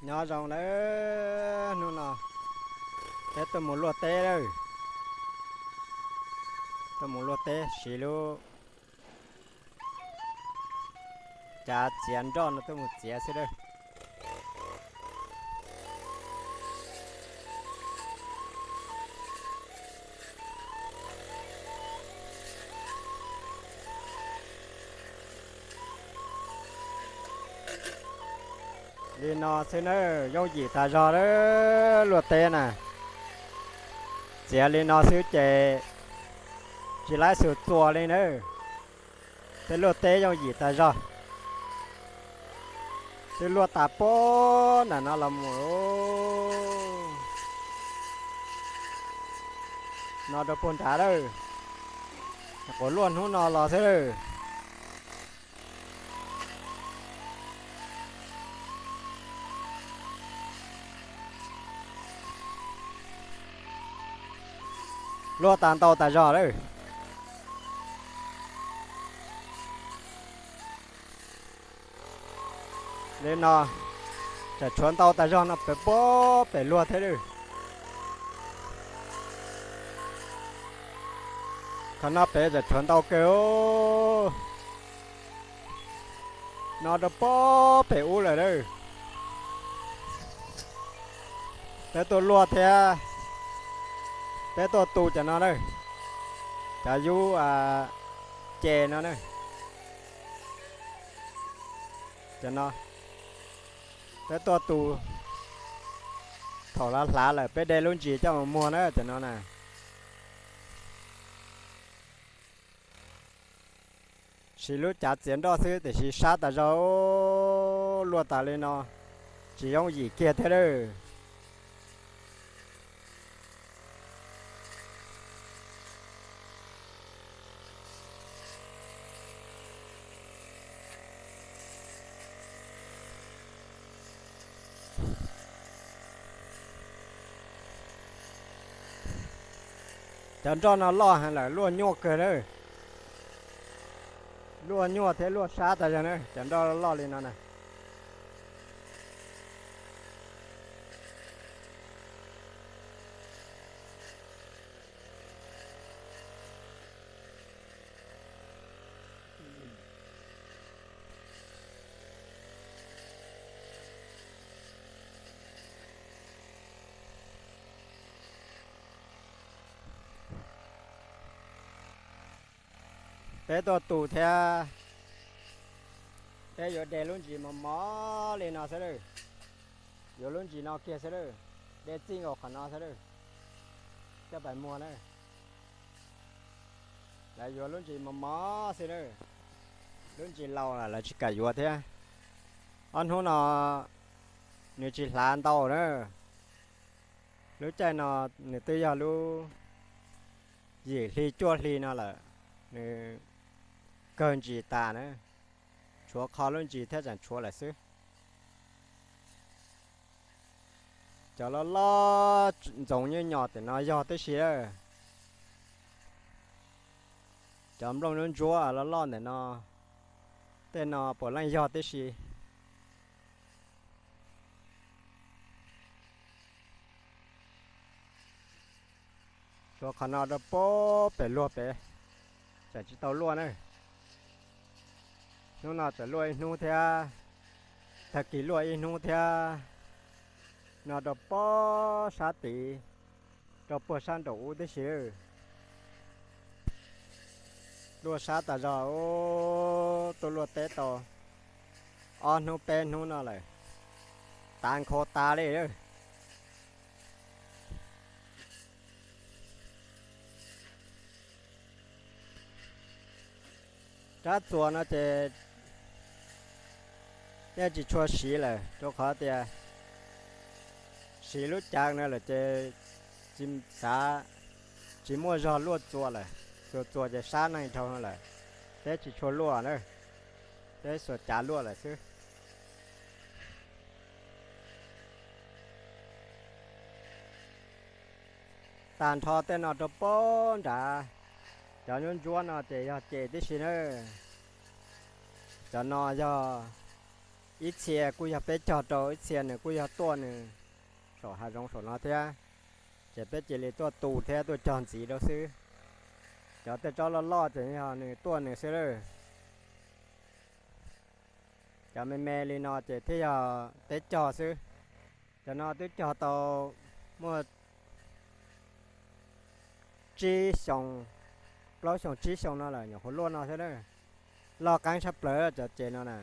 Nyob zoo lawm, hnub no peb tuaj mus luaj teb lawm. Tuaj mus luaj teb siv lub cav txiav nroj no tuaj mus txiav xwb lawm. Li no xwb na, yooj yim tas zog lawm luaj teb na. Txiav li no xwb ces tsis laib xus txuas li na. Peb luaj teb yooj yim tas zog. Twb luaj tas puag nram no los mus, no rau puag nrad lawm. Quav luaj hnub no los xwb lawm. Luaj tas ntau tas zog lawm. Li no, tseem tshuav ntau tas zog no pem puag pem luag thiab lawm. Qhov no pem tseem tshuav ntau kawg, no rau puag pem ub lawm lawm. Peb tuaj luaj thiab, peb tuaj tu cov no na, cov yub ce no na. Cov no peb tuaj tu, thaum hlav hlav lawm peb de lub ntsis coj mus muag na cov no na. Siv lub cav txiav nroj xwb tiam sis sab tas zog, luaj tas li no tsis yooj yim kiag thiab lawm. Cov nroj no loj heev lawm, luaj nyuaj kawg na. Luaj nyuaj thiab luaj sab tas zog na, cov nroj loj li no na. Peb tuaj tu thiab, peb yuav de lub ntsis mos mos li no xwb lawm. Yuav lub ntsis no kiag xwb lawm, de txij nkaus qhov no xwb lawm, coj pais muag na. Lawv yuav lub ntsis mos mos xwb na, lub ntsis laus lawm lawv tsis kam yuav thiab. Ob hnub no nws tsis hlav ntau na, lub caij no nws twb yog lub yim hli cuaj hli no lawm, nws kawg ntsis tas na, tshuav qho lub ntsis thiab tseem tshuav lawm xwb. Cov loj loj ntxoov nyob nyos tim no yog tib si lawm. Cov nplooj ntsuab ntsuab loj loj ntawm no, tej no puav leej yog tib si. Tshuav qhov no rau puag pem luag pem, tseem tsis tau luaj na. Hnub no tseem luaj ib hnub thiab, tag kis luaj ib hnub thiab. No rau puag sab tid, rau puag sab nraum ub tib si. Luaj sab tas zog, tuaj luaj teb tau ob hnub peb hnub no lawm, tav nkhaus tas li. Rab txuas no ces yeej tsis tshua siv lawm, rau qhov tias siv lub cav no lawm ces tsis xav, tsis muaj zog luaj txuas lawm. Txuas txuas ces sab neeg dhau no lawm, peb tsis tshua luaj na, peb xuas cav luaj lawm xwb. Tag nrho tej no rau puag nrad, cov ntsuab ntsuab no ces yog ces tib si na. Cov no yog Ib txhia kuj yog peb cog rau, ib txhia nws kuj yog tuaj nws saum hav zoov saum no thiab, ces peb cia li tuaj tu thiab tuaj cog ntxiv rau xwb. Cov tej tsob loj loj ces yog nws tuaj nws xwb lawm. Cov me me li no ces thiaj yog peb cog xwb. Cov no twb cog tau muaj tsib xyoo, plaub xyoo tsib xyoo no lawm, nyuam qhuav luaj no xwb na. Loj qeeb tshaj plaws cov ces no na.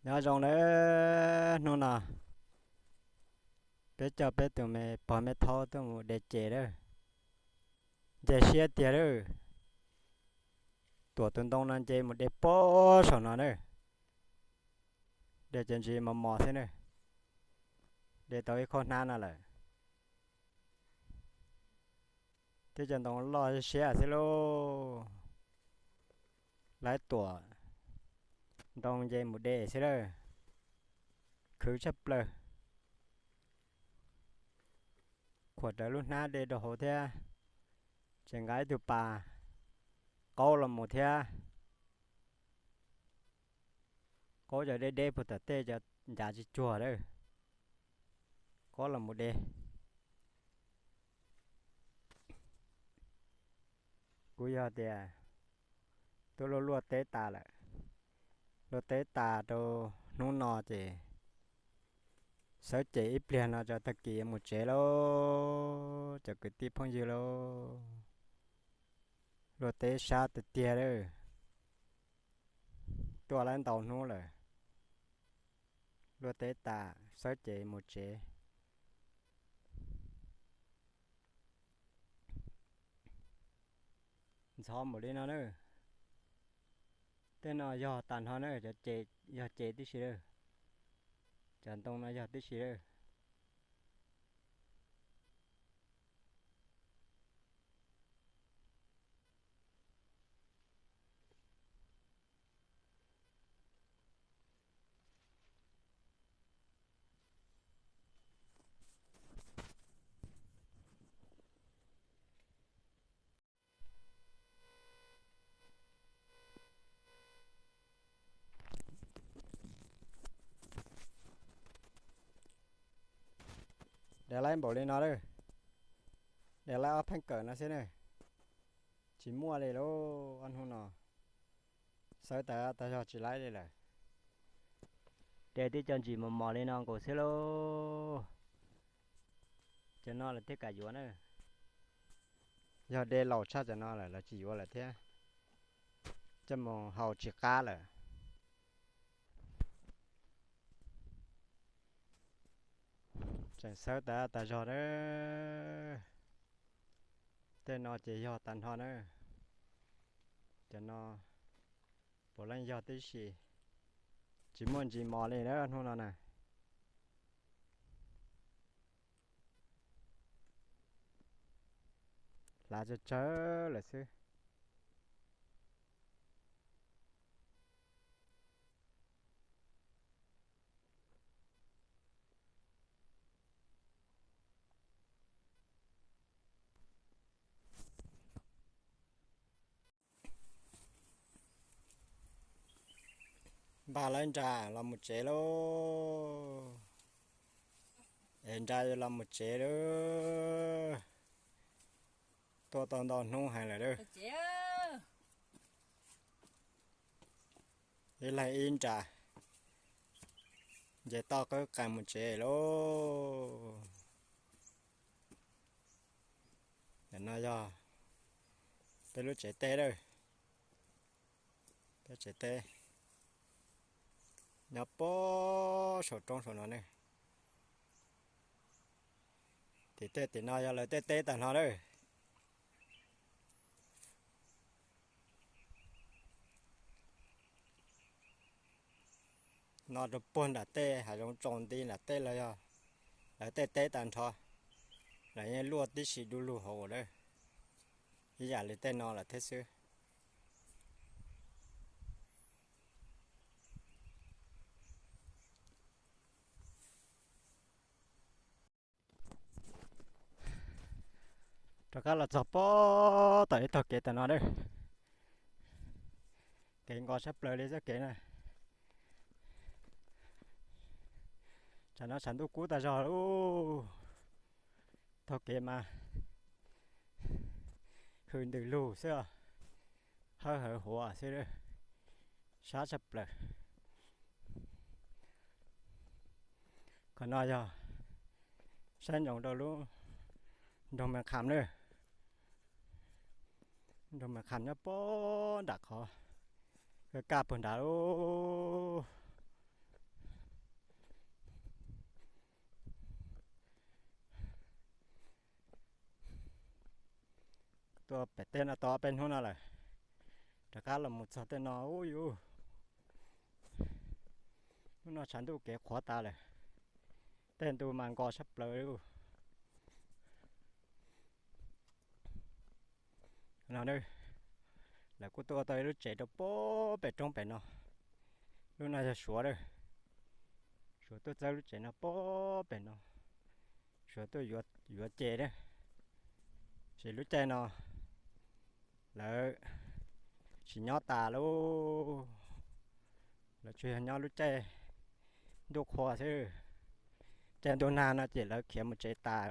Nyob zoo nawb, hnub no peb coj peb tus me pog me thaub tuaj mus de ces lawm. Nce siab tiag lawm. Tuam tus ntoo no nce mus de pob saum no na. De cov ntsis mos mos xwb na. De tau ib khob hnab no lawm. Twb cov ntoo loj siab xwb lauj. Lawv tuam ntoo nce mus de xwb lawm. Khwv tshaj plaws. Khuam rawv lub hnab de rau hauv thiab. Tseem nqa ib tug pas qaub los mus thiab. Qaub cov deb deb puag tom tej cov ncav tsis cuag lawm. Qaub los mus de. Kuv yog tias twb luaj luaj teb tas lawm. Luaj teb tas rau hnub no ces xawb ces ib pliag no tso tag kis mus tsev lauj, cov kwv tij phooj ywg lauj. Luaj teb sab tiag tiag lawm. Tuaj lawm ntau hnub lawm. Luaj teb tas xawb ces mus tsev. Ntxhov npaum li no na. Tej no yog tag nrho na, cov ces yog ces tib si lawm. Cov ntoo no yog tib si lawm. De laib npaum li no lawm. De laib ob pheej kawm no xwb na. Tsis muaj li lauj, ob hnub no xawb tas tas zog tsis laib li lawm. De tib co ntsis mos mos li no nkaus xwb lauj. Cov no lawv thiaj kam yuav na. Yog de laus tshaj cov no lawm lawv tsis yuav lawm thiab. Coj mus haus tsis qab lawm. Tseem xawb tas tas zog na. Tej no ces yog tag nrho na. Cov no puav leej yog tib si. Tsis muaj ntsis mos li na hnub no na. Hlav tsawg tsawg lawm xwb. Npaj lawv nra los mus tsev lauj. Es nra los mus tsev lauj. Tuaj tau ntau hnub heev lawm lauj. Ib leeg ib nra, nce toj qwb qees mus tsev lauj. Ntawm no yog peb lub tsev teb lawm. Peb tsev teb nyob puag saum roob saum no ne. Tim tej tim no yog lawv tej teb tag nrho lawm. No rau puag nram tej hav zoov tsaus nti nram tej los yog lawv tej teb tag nrho. Lawv yeej luaj tib si du lug hauv lawm, ib yam li tej no lawm thiab xwb. Rov qab los txog pob tom ib tog kev tam no lawm. Kev nkos sab plaws li txoj kev na. Tsam no tshav ntuj kub tag zog lawm. Tog kev mas hws ntws lug xwb, hawb hawv huav xwb, sab tshaj plaws. Qhov no yog saib ntsoov rau lub nroog Mes Kham lawm. Nroog Mes Kham nyob pob nram qhov ka kaj puag nrad lawm. Tuaj pem tej no tau ob peb hnub no lawm, rov qab los mus txog tej no ub yus. Hnub no tshav ntuj kev qhuav tas lawm, tej ntu mas nkos sab plaws li. No, lawv kuj tuaj tau ib lub tsev rau pob pem roob pem no. Lub no yog Suav lawm. Suav tuaj txawb lub tsev no pob pem no. Suav tuaj yuav ce lawm. Ces lub caij no lawv tsis nyob tas lawm. Lawv tsuas yog nyob lub caij ntuj qhua xwb. Caij ntuj nag no ces lawv khiav mus tsev tas.